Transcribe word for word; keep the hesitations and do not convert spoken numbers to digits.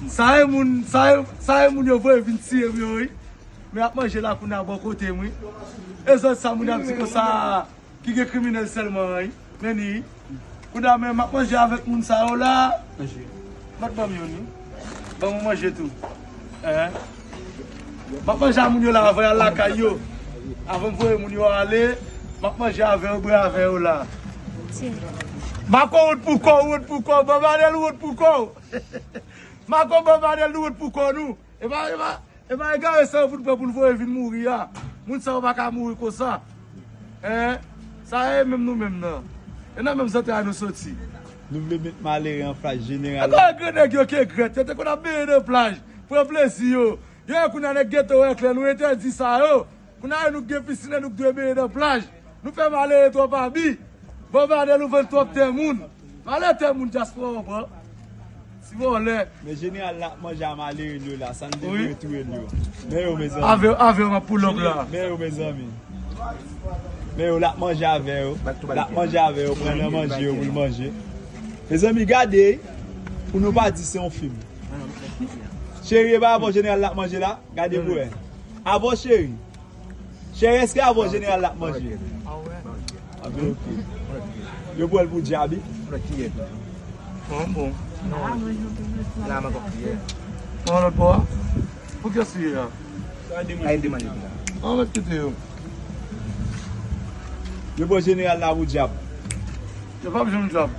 Sa e moun, sa e, sa e moun yo voye vin tiye m yo, wi. Men ap manje la kounye a bò kote m, wi. E zòt sa moun ap di konsa ki gen kriminèl sèlman an, wi. Men ni, wi. Kounye a men m ap manje avèk moun sa yo la. Mèt ban m youn, wi. Ban mwen manje tou. Hein? M ap manje a moun yo la avan y al lakay yo. Avan m voye moun yo ale, m ap manje avè yo, bwè avè yo la. Mako wont pou kò, wont pou kò, Bob Adel wont pou kò. Mako Bob Adel nou wont pou kò nou. E pa, e pa, e pa egare sa yo pou n pran pou n voye vin mouri a. Moun sa yo pa ka mouri konsa. Hein? Sa e menm nou menm nan. E nan menm zantray nou soti. Nou vle met malere an fas jeneral la. Ankò grenn nèg yo ki egrèt, yo te konn ap benyen nan plaj, pran plezi yo. Yo wè kounye a nèg geto wè klè, nou entèdi sa yo. Kounye a nou k gen pisin an, nou k dwe benyen nan plaj. Nou fè malere twòp abi. Bob Adel ou vann twòp tè moun. Valè tè moun dyaspora w pran. Ti vòlè. Men jeneral la ap manje a malere l yo la, sa n te dwe touye l yo. Men yo, mezanmi. Avè, avè yo m ap pou lòk la. Men yo, mezanmi. Men yo, l ap manje avè yo. L ap manje avè yo, pran nan manje yo pou l manje. Mezanmi, gade, pou nou pa di se yon fim. Cheri, e pa avè w jeneral la ap manje la? Gade pou wè. Avè w, cheri. Cheri, èske avè w jeneral la ap manje? Anben, ok. Yo pran l pou dyab, wi. Bon, bon. La, m ankò kriye. Pran lòt bò a. Pou kiyès li ye a? Ay, demande la. An mèt kite yo. Yo pran jeneral la pou dyab. Yo p ap janm dyab.